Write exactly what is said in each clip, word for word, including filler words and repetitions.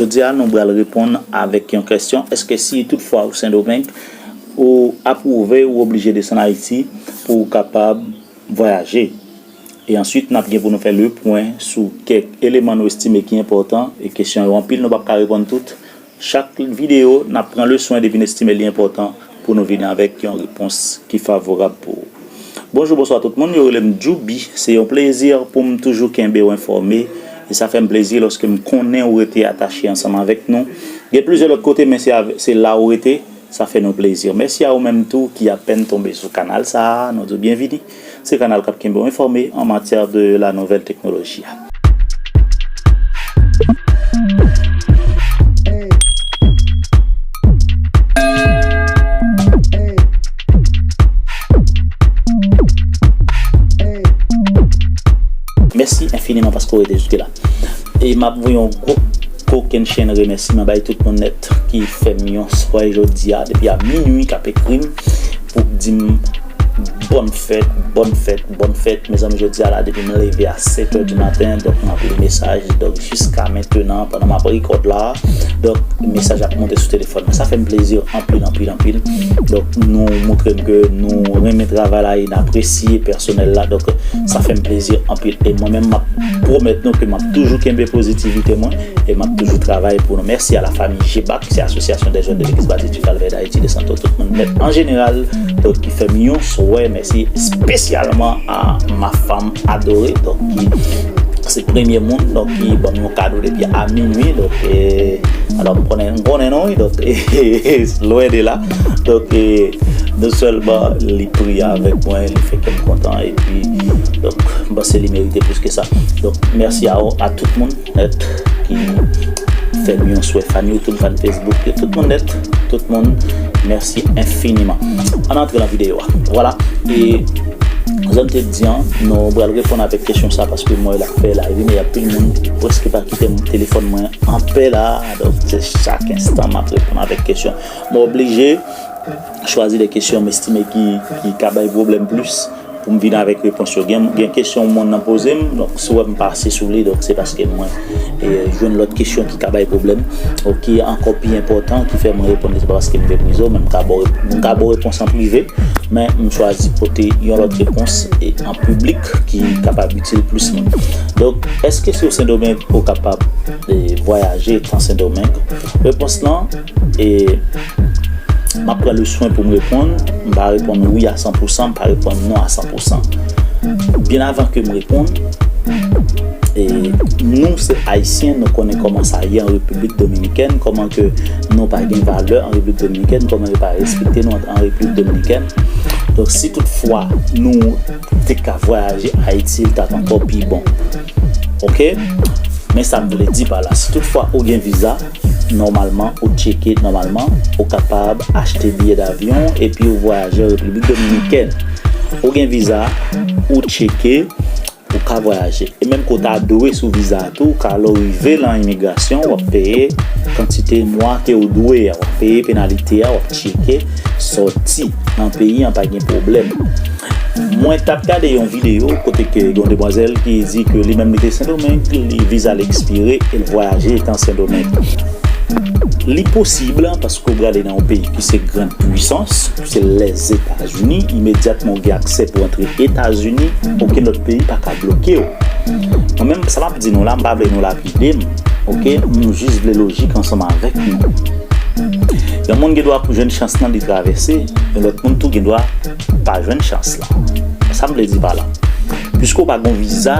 Jodi a, nou pral reponn avèk yon kesyon. Èske si toutfwa ou Sendomeng, ou apwouve, ou oblije desann Ayiti pou ou kapab vwayaje? E answit, n ap gen pou nou fè le pwen sou kèk eleman nou estime ki enpòtan, e kesyon yo anpil, nou p ap ka reponn tout. Chak videyo, n ap pran le swen depi n estime li enpòtan pou nou vini avèk yon repons ki favorab pou ou. Bonjou, bonswa tout moun, yo rele m Djoubi. Se yon plezi pou m toujou kenbe w enfòme, e sa fè m plezi lòske m konnen ou rete atache ansanm avèk nou. Gen plizyè lòt kote, men se avè-, se la ou rete, sa fè nou plezi. Mèsi a ou menm tou ki apèn tonbe sou kanal sa a, nou di w byenvini. Se kanal k ap kenbe w enfòme an matyè de la nouvèl teknoloji a. Mèsi enfiniman paske w rete jiske la. E m ap voye yon gwo kokennchenn remèsiman bay tout moun nèt ki fè m yon swè jodi a, depi a minwi k ap ekri m pou di m bòn fèt, bòn fèt, bòn fèt. Mezanmi, jodi a la, depi m leve a sèt è di maten, donk m ap li mesaj, donk jiska mentenan, pandan m ap rekòd la, donk mesaj ap monte sou telefòn mwen. Sa fè m plezi anpil, anpil, anpil. Donk, nou montre m ke nou renmen travay la e n apresye pèsonèl la. Donk, sa fè m plezi anpil. E mwen menm, m ap pwomèt nou ke m ap toujou kenbe pozitivite mwen e m ap toujou travay pou nou. Mèsi a la fami Jebak, se Association des Jeunes de l'Église Baptiste du Calvaire d'Haïti de Santo, tout moun nèt an jeneral, donk, ki fè m yon swè. Mèsi espesyalman a ma femme adorée, donk, ki se premye moun, donk, ki ban m yon kado depi a minwi, donk, e, alò, m konnen, m konnen non, wi, donk, e, lwen de la, donk, e, non sèlman li priye avèk mwen, li fè kè m kontan, epi, donk, m panse li merite plis ke sa. Donk, mèsi a, a tout moun nèt ki fè m yon swè, fan YouTube, fan Facebook, tout moun nèt, tout moun, mèsi enfiniman. Ann antre nan videyo a. Vwala, e jan m te di an, nou pral reponn avèk kesyon sa paske m wè l ap fè lari, men y a anpil moun prèske pa kite telefòn mwen an pè la. Donk, se chak enstan m ap reponn avèk kesyon. Mwen oblije chwazi de kesyon m estime ki, ki ka bay pwoblèm plis pou m vin avèk repons yo. Gen, gen kesyon moun nan poze m, donk, si w wè m pase sou li, donk, se paske mwen, e, jwenn lòt kesyon ki ka bay pwoblèm, ou ki ankò pi enpòtan, ki fè mwen reponn li, se pa paske m meprize w, men m ka ba w rep-, m ka ba w repons an prive, men m chwazi pote yon lòt repons, e, an piblik ki kapab itil plis moun. Donk, èske si w Sendomeng, ou kapab, e, vwayaje etan Sendomeng? Repons lan, e, m ap pran le swen pou m reponn. M pa reponn wi a san pou san, m pa reponn non a san pou san. Byen avan ke m reponn, e, nou se Ayisyen, nou konnen kòman sa ye an Repiblik Dominikèn, kòman ke nou pa gen valè an Repiblik Dominikèn, kòman yo pa respekte nou an, an Repiblik Dominikèn. Donk, si toutfwa nou te ka vwayaje Ayiti, li t ap ankò pi bon. Oke? Men sa m vle di pa la, si toutfwa ou gen viza, nòmalman, ou tcheke nòmalman, ou kapab achte biyè davyon epi ou vwayaje an Repiblik Dominikèn. Ou gen viza, ou tcheke, ou ka vwayaje. E menm ke w ta dwe sou viza a tou, ka lè w rive nan imigrasyon, w ap peye kantite mwa ke w dwe a, w ap peye penalite a, w ap tcheke, sòti nan peyi an pa gen pwoblèm. Mwen t ap gade yon videyo kote ke yon demwazèl ki di ke li menm li te Sendomeng, li viza l ekspire e l vwayaje etan Sendomeng. Li posib, paske w prale nan yon peyi ki se grann pwisans, se Lèzetazini, imedyatman w gen aksè pou antre Etazini, okenn lòt peyi pa ka bloke w. Mwen menm, sa m ap di nou la, m pa vle nou lapide m, oke? M jis vle lojik ansanm avèk nou. Yon moun gen dwa pou jwenn chans lan li travèse, yon lòt moun tou gen dwa pa jwenn chans la. Sa m vle di pa la? Piske w pa gen yon viza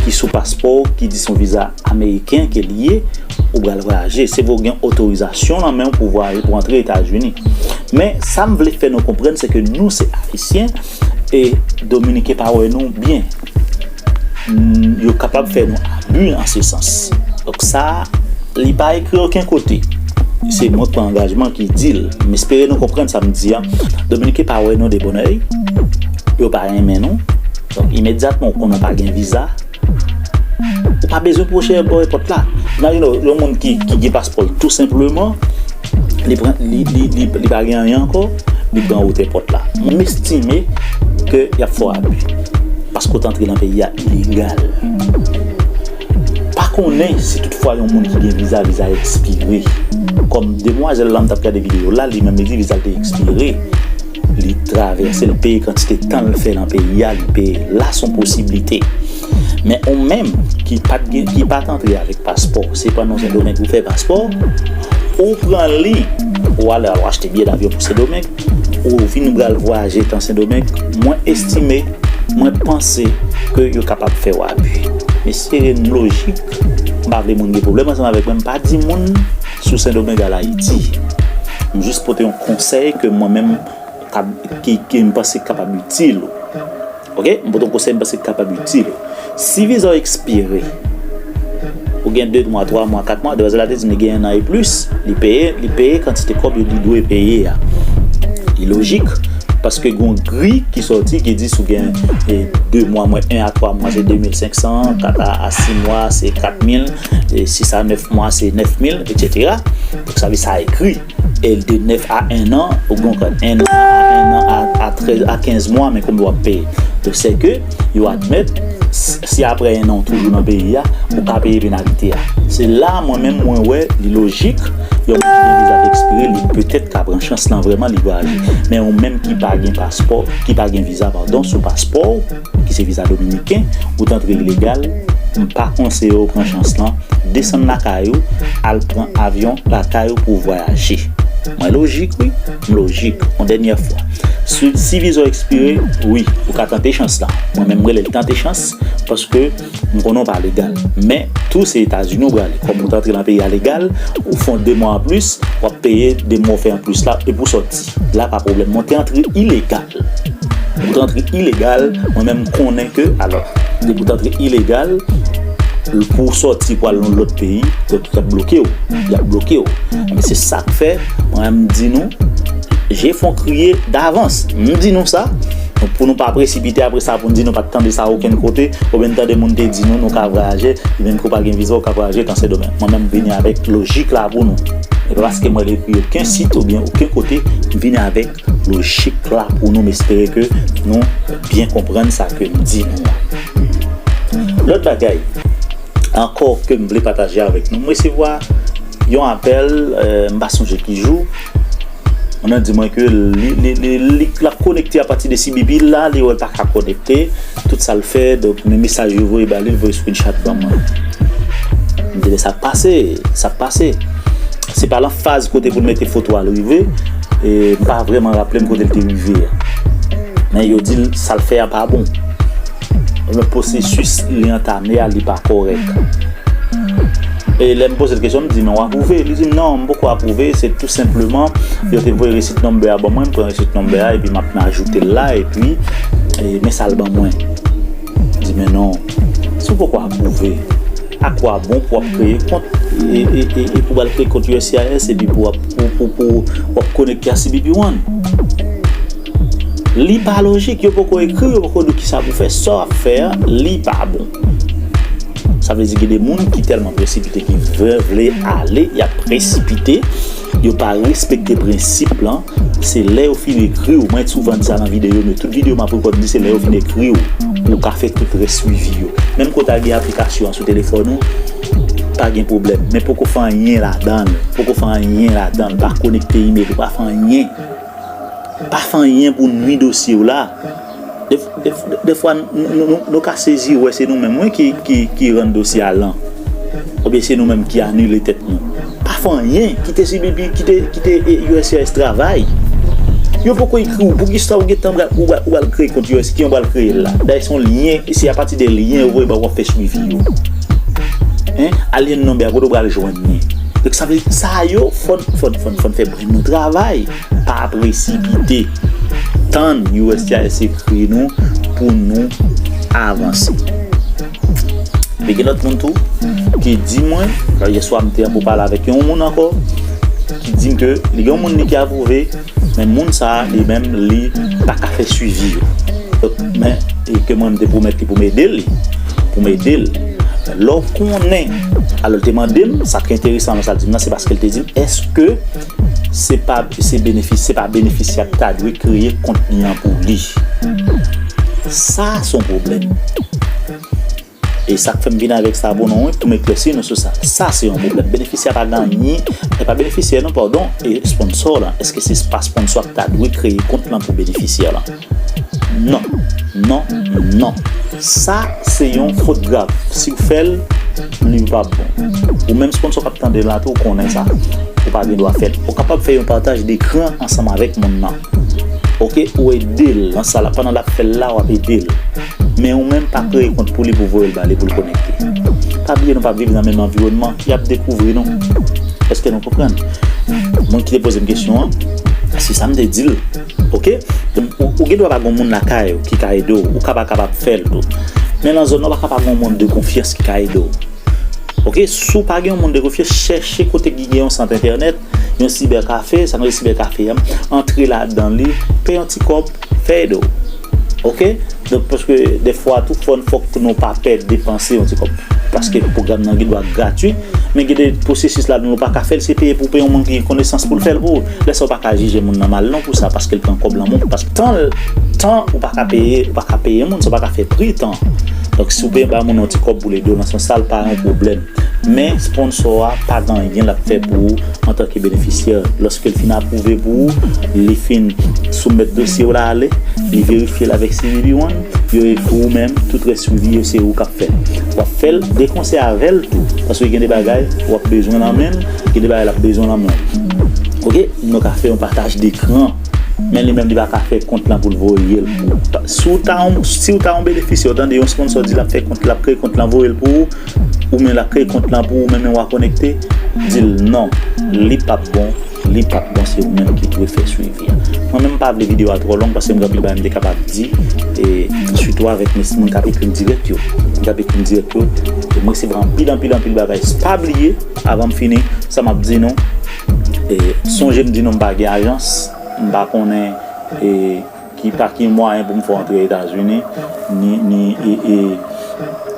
ki sou paspò w ki di se yon viza ameriken ke li ye, ou pral vwayaje. Se vre w gen otorizasyon nan men w pou vwayaje, pou antre Etazini. Men, sa m vle fè nou konprann, se ke nou se Ayisyen, e Dominiken pa wè nou byen. N-, yo kapab fè nou abi an se sans. Donk sa, li pa ekri okenn kote. Se mwen k pran angajman ki di l. M espere nou konprann sa m di a. Dominiken pa wè nou de bòn èy. Yo pa renmen nou. Donk, imedyatman, ou konnen w pa gen viza, ou pa bezwen pwoche bò èpòt la. Imajine w, yon moun ki, ki gen paspò l, tou senpleman, li pran, li, li, li, li pa gen anyen ankò, li pran wout èpòt la. M estime ke y ap fè w abi. Paske w t antre nan peyi a ilegal. Pa Konnen si toutfwa yon moun ki gen viza, viza ekspire. Kòm demwazèl la m t ap gade videyo la, li menm li di viza l te ekspire. Li travèse, li peye kantite tan l fè nan peyi a, li peye. La se yon posiblite. Men ou menm ki pa t gen, ki pa t antre avèk paspò, se pa nan Sendomeng ou fè paspò, ou pran li, ou ale, ou achte biyè davyon pou Sendomeng, ou vin pral vwayaje tan Sendomeng, mwen estime, mwen panse ke yo kapab fè w abi. Mesye, m lojik, m pa vle moun gen pwoblèm ansanm avèk mwen, m pa di moun sou Sendomeng al Ayiti. M jis pote yon konsèy ke mwen menm, ki, ki m panse k kapab itil ou. Ok? M pote yon konsèy m panse k kapab itil ou. Si viza w ekspire, ou gen de mwa, twa mwa, kat mwa, demwazèl la te di m li gen en an e plis, li peye, li peye kantite kòb yo li dwe peye a. Li lojik, paske gen yon gri ki sòti ki di si w gen, e, de mwa, mwen en a twa mwa, se de mil senk san, kat a, a sis mwa, se kat mil, e, sis a nèf mwa, se nèf mil, etsetera. Donk, sa vle sa ekri. E de nèf a en an, ou gen kòb en an a en an a, a trèz a kenz mwa, men konbyen w ap peye. Donk, se ke yo admèt, s- si apre en an ou toujou nan peyi a, ou ka peye penalite a. Se la, mwen menm, mwen wè, li lojik, yon moun ki gen viza k ekspire, li petèt ka pran chans lan vrèman, li vwayaje. Men ou menm ki pa gen paspò, ki pa gen viza, padon, sou paspò w, ki se viza dominiken, ou t antre ilegal, m pa konseye w pran chans lan, desann lakay ou, al pran avyon lakay ou pou w vwayaje. Mwen lojik, wi, m lojik. Yon dènyè fwa. Si, si viza w ekspire, wi, ou ka tante chans lan. Mwen menm, m rele l tante chans, paske m konnen w pa legal. Men, tou se Etazini w prale. Kòm ou t antre nan peyi a legal, ou fè de mwa anplis, w ap peye de mwa w fè anplis la, epi w sòti. La pa pwoblèm. Mwen te antre ilegal. Ou t antre ilegal, mwen menm m konnen ke, alò, depi w t antre ilegal, pou w sòti pou al nan lòt peyi, donk, y ap bloke w. Y ap bloke w. Men se sa k fè, mwen menm m di nou, je fon kriye davans. M di nou sa, donk, pou nou pa presipite apre sa, pou n di nou pa t tande sa okenn kote, oubyen n tande moun te di nou, nou ka vwayaje, menm ke w pa gen viza, w ka vwayaje tan Sendomeng. Mwen menm m vini avèk lojik la pou nou. E pa paske mwen ekri okenn sit oubyen okenn kote, m vini avèk lojik la pou nou, m espere ke nou byen konprann sa ke m di nou an. Lòt bagay ankò ke m vle pataje avèk nou, m resevwa yon apèl, eh, m pa sonje ki jou, moun nan di mwen ke li, li, li, li, l ap konekte apati de C B P la, li wè l pa ka konekte, tout sa l fè, donk, men mesaj yo voye ba li, l voye screenshot ban mwen. M di, sa pase, sa pase. Se pa lan faz kote pou l mete foto a l rive, e m pa vrèman raple m kote l te rive a. Men yo di l sa l fè a pa bon. Oubyen pwosesis li antame a, li pa kòrèk. E lè m poze l kesyon, m di, men w apwouve? Li di m, non, m poko apwouve, se tou senpleman, yo te voye receipt number a ban mwen, m pran receipt number a, epi m ap ajoute l la, epi, e, men sa l ban mwen. M di, men non, si w poko apwouve, a kwa bon pou w ap kreye kont, e, e, e, e pou w al kreye kont U S C I S, epi pou w ap, pou, pou, pou w ap konekte a C B P One? Li pa lojik, yo poko ekri w, yo poko di w kisa pou w fè, sa w ap fè a, li pa bon. Sa vle di gen de moun ki tèlman presipite, ki vle, vle ale, y ap presipite, yo pa respekte prensip lan. Se lè yo fin ekri w, mwen souvan di sa nan videyo m yo, tout videyo m ap rekòd di se lè yo fin ekri w, pou w ka fè tout rès swivi yo. Menm kote a gen aplikasyon an sou telefòn ou, pa gen pwoblèm. Men poko fè anyen ladan l, poko fè anyen ladan l, pa konekte imèl ou, pa fè anyen. Pa fè anyen pou nwi dosye w la. De, de, defwa, nou, nou, nou, nou ka sezi wè se nou menm, wi, ki, ki, ki rann dosye a lan. Oubyen se nou menm ki anile tèt nou. Pa fè anyen, kite C B P, kite, kite, e, U S C I S travay. Yo poko ekri w, poukisa w gentan pral, ou pral, ou pral kreye kont U S C I S, kijan w pral kreye l la? Dayè se yon lyen, e se apati de lyen yo voye ba w, w ap fè swivi yo. Hein? Alien number a, kote w pral jwenn li? Donk sa vle di, sa yo, fò n, fò n, fò n, fò n fè brenn nou travay. Pa presipite. Tann U S C I S ekri nou pou nou avanse. Men gen lòt moun tou ki di mwen, yè swa m te anvo pale avèk yon moun ankò, ki di m ke li gen yon moun li ki apwouve, men moun sa a, li menm, li pa ka fè swivi yo. Donk, men, e ke mwen, m te pwomèt li pou m ede li, pou m ede l. Lè w konnen, alò, l te mande m, sa k enteresan nan sa l di m nan, se paske l te di m, èske se pa, se benefis-, se pa benefisyè a k ta dwe kreye kont li an pou li? Sa, se yon pwoblèm. E sa k fè m vin avèk sa pou nou, wi, pou m eklèsi nou sou sa. Sa se yon pwoblèm. Benefisyè a pa gen anyen, e pa benefisyè non, padon, e sponsò la. Èske se pa sponsò a ki ta dwe kreye kont lan pou benefisyè la? Non, non, non. Sa se yon fot grav. Si w fè l, li pa bon. Ou menm sponsò k ap tande la tou, ou konnen sa. Ou pa gen dwa fè l. Ou kapab fè yon pataj dekran ansanm avèk moun nan. Oke, ou ede l nan sa la. Pandan l ap fè l la, w ap ede l. Men ou menm pa kreye kont pou li pou voye l ba li pou l konekte. Pa bliye nou pa viv nan menm anviwònman, y ap dekouvri nou. Èske nou konprann? Moun ki te poze m kesyon an, se sa m te di l. Oke? Ou, ou gen dwa pa gen moun lakay ou ki ka ede w, ou ka pa kapab fè l tou. Men nan zòn nan, ou pa ka pa gen yon moun de konfyans ki ka ede w. Oke? Si w pa gen yon moun de konfyans, chèche kote ki gen yon sant entènèt, yon sibè kafe, sa nou rele sibè kafe a, antre ladan li, peye yon ti kòb, fè ede w. Oke? Donk, paske defwa tou, fò, fòk nou pa pè depanse yon ti kòb. Paske pwogram nan gen dwa gratui, men gen de pwosesis ladan l ou pa ka fè l, se peye pou peye yon moun ki gen konesans pou l fè l pou ou. Lè sa, ou pa ka jije moun nan mal non pou sa, paske l pran kòb lan men w. Paske tan, tan ou pa ka peye, ou pa ka peye moun, sa ou pa ka fè pri tan. Donk, si w peye ba moun yon ti kòb pou l ede w nan sans sa, l pa yon pwoblèm. Men, sponsò a pa gen anyen l ap fè pou ou antanke benefisyè. Lòske l fin apwouve pou ou, li fin soumèt dosye w la ale, li verifye l avèk C B P One, yo ekri w menm, tout rès swivi yo se ou k ap fè l. W ap fè l de konsè avè l tou, paske gen de bagay w ap bezwen nan men l, gen de bagay l ap bezwen nan men w. Oke? Nou ka fè yon pataj dekran. Men li menm, li pa ka fè kont lan pou l voye l pou ou. Si w ta yon, si w ta yon benefisyè, w tande yon sponsò di l ap fè kont, l ap kreye kont lan voye l pou ou, oubyen l ap kreye kont lan pou ou, men men w a konekte, di l non, li p ap bon, li p ap bon, se ou menm ki dwe fè swivi a. Mwen menm, m pa vle videyo a twò long, paske m gen anpil bagay m te kapab di, e, sitou avèk moun k ap ekri m dirèk yo. Moun k ap ekri m dirèk yo, e m resevwa anpil, anpil, anpil bagay. Pa bliye, avan m fini, sa m ap di nou, e, sonje m di nou m pa gen ajans, m pa konnen, e, ki pa ki mwayen pou m fè w antre Etazini, ni, ni, e, e,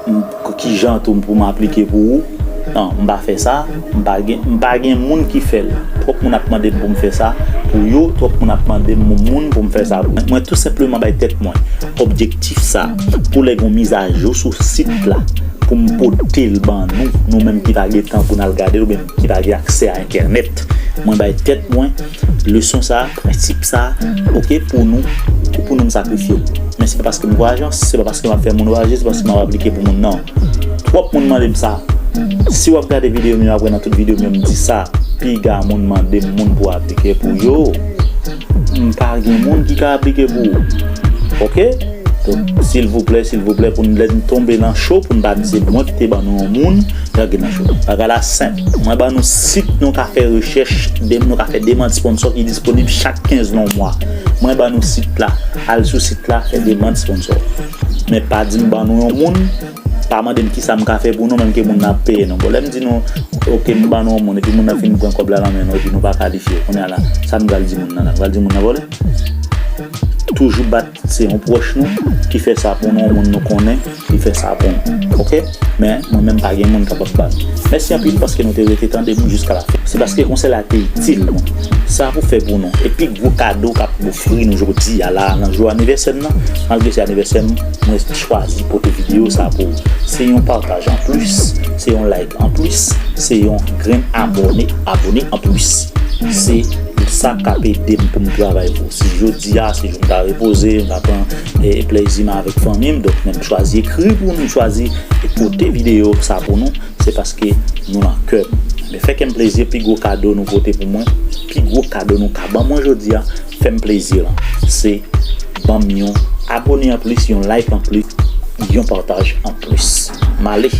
m, ki jan tou pou m aplike pou ou. Non, m pa fè sa, m pa gen, m pa gen moun ki fè l. Twòp moun ap mande m pou m fè sa pou yo, twòp moun ap mande m moun pou m fè sa pou. Mwen tou senpleman bay tèt mwen objektif sa, pou lè gen yon mizajou sou sit la, pou m pote l ban nou, nou menm ki pa gen tan pou n al gade l, oubyen ki pa gen aksè a entènèt. Mwen bay tèt mwen leson sa, prensip sa, oke, pou nou, pou nou m sakrifye l. Men se pa paske m voyaje, se pa paske m ap fè moun voyaje, se paske m ap aplike pou moun nan. Twòp moun mande m sa. Si w ap gade videyo m yo, w ap wè nan tout videyo m yo, m di sa, piga moun mande m moun pou aplike pou yo. M pa gen moun ki ka aplike pou ou. Oke? Donk, silvouplè, silvouplè, pou n, lè n tonbe nan cho, pou n pa di se mwen ki te ban nou yon moun, lage nan cho. Bagay la senp. Mwen ban nou sit nou ka fè rechèch, de, nou ka fè demann sponsò ki disponib chak kenz nan yon mwa. Mwen ban nou sit la. Al sou sit la, fè demann sponsò. Men pa di m ban nou yon moun, pa mande m kisa m ka fè pou nou, menm ke moun nan ap peye nou. Bon, lè m di nou, oke, m ban nou yon moun, epi moun nan fin pran kòb la nan men nou, epi nou pa kalifye. Kounye a la, sa m pral di moun nan la? M pral di moun nan vòlè? Toujou bat se yon pwòch nou ki fè sa pou nou, yon moun nou konnen ki fè sa pou nou. Oke? Men, mwen menm pa gen moun k ap ap ba m. Mèsi anpil paske nou te rete tande m jiska lafen. Se paske konsèy la te itil nou. Sa pou fè pou nou. E pi gwo kado k ap ofri nou jodi a la, nan jou anivèsè m nan, malgre se anivèsè m, mwen chwazi pote videyo sa pou ou. Se yon pataj an plis, se yon like an plis, se yon grenn abòne, abòne an plis. Se sa k ap ede m pou m travay pou ou. Si jodi a, se jou m ta repoze, m ta pran, e, plezi m avèk fanmi m, donk, men m chwazi ekri pou nou, m chwazi pote videyo sa pou nou, se paske nou nan kè m. Men fè kè m plezi, pi gwo kado nou pote pou mwen, pi gwo kado nou ka ban mwen jodi a, fè m plezi lan, se ban m yon abòne an plis, yon like an plis, yon pataj an plis. M ale.